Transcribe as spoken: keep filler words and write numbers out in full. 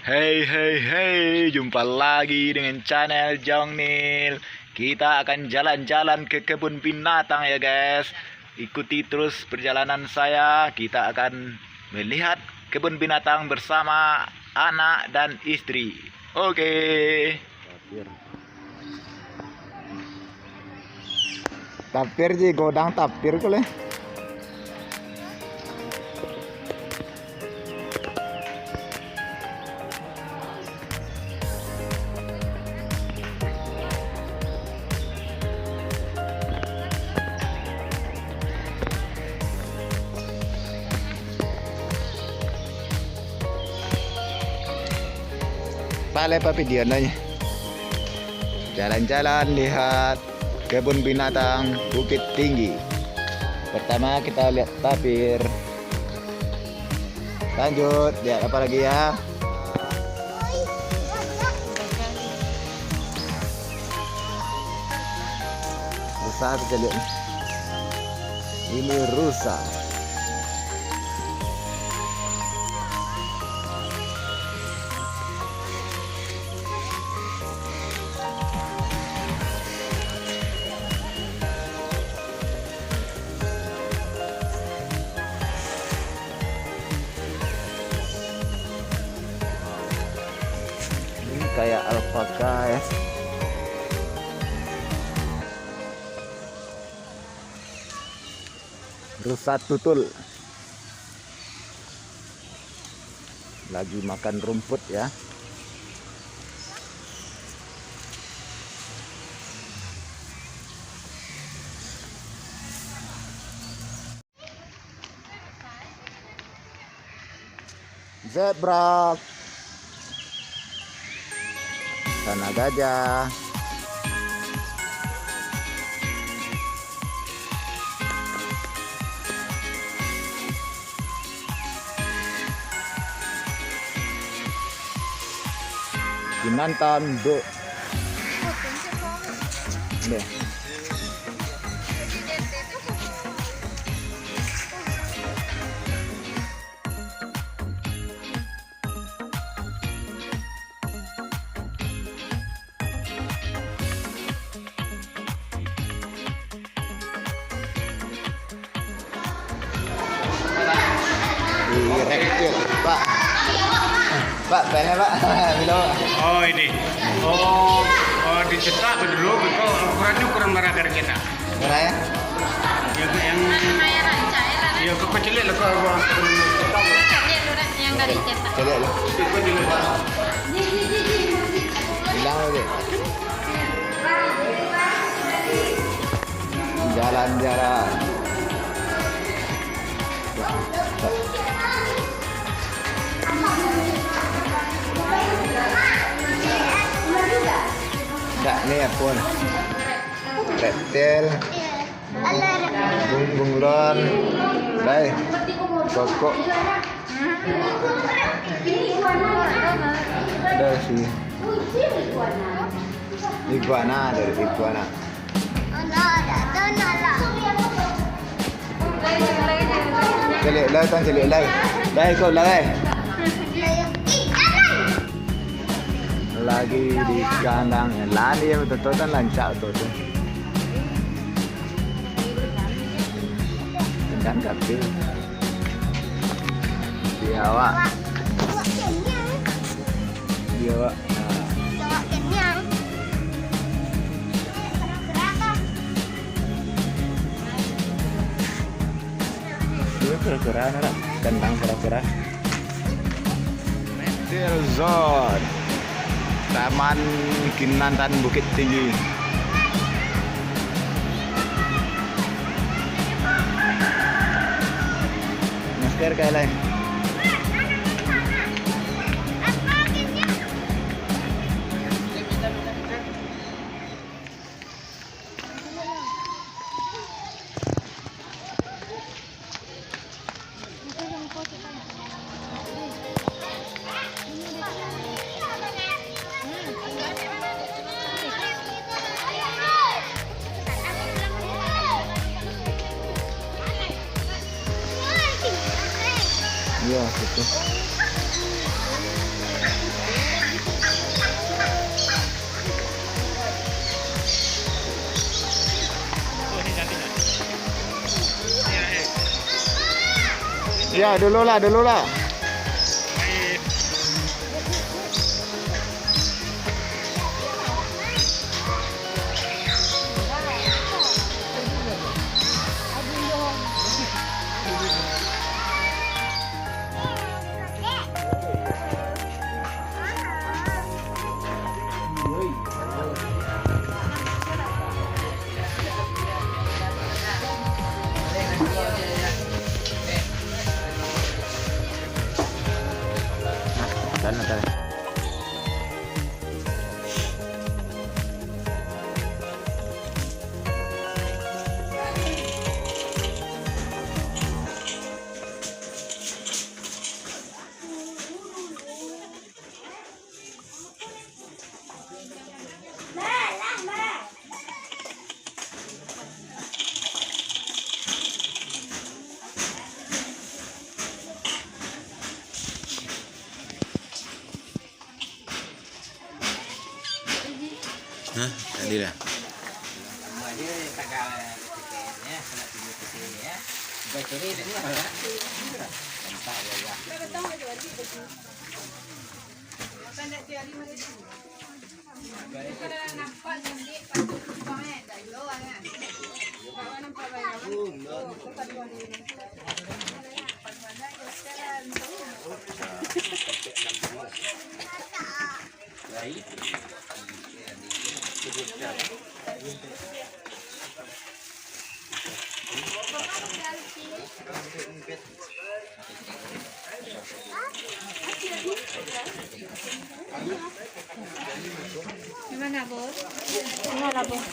Hei, hei, hei, jumpa lagi dengan channel Jong Nil. Kita akan jalan-jalan ke kebun binatang ya, guys. Ikuti terus perjalanan saya. Kita akan melihat kebun binatang bersama anak dan istri. Oke. Tapir ji, godang tapir ko leh. Pale pa video nanya. Jalan-jalan lihat kebun binatang Bukittinggi. Pertama kita lihat tapir. Lanjut, lihat apa lagi ya? Rusa kita lihat ni. Ini rusa. Ini kayak alpaka ya. Rusa tutul. Lagi makan rumput ya. Zebra. Sana gajah. Kinantan, Dok. Deh. Di reptil, Pak. Pak, pengen, Pak. Bilo, Pak. Oh, ini. Oh, oh, dicetak dulu, kau ukurannya ukuran berapa dicetak? Berapa ya? Yang, yang, ya, kau, kau celiak lah, kau, kau, kau, kau tahu. Celiak dulu, yang dari cetak. Celiak lah. Kau celiak lah. Bilang aja. Jalan-jalan. Dak ni apa ni? Reptil, bung-, bunglon, dai, kokok. Ada sih. Iguana, dari iguana. Caliak lai, tang caliak lai. Dah ikut lah, eh. Lagi di kandang. Lani yang betul-betul kan rancak betul tu. Ikan katil. Di awak. Di awak. Nah. Ini kura-kura, nak. Kandang kura-kura. Nature Zone. Taman Kinantan Bukittinggi. Masker kayak lain. Iya, betul. Ya, dulu lah, dulu lah. Hah? Tadi dah. Gimana, Bos? Gimana, Bos?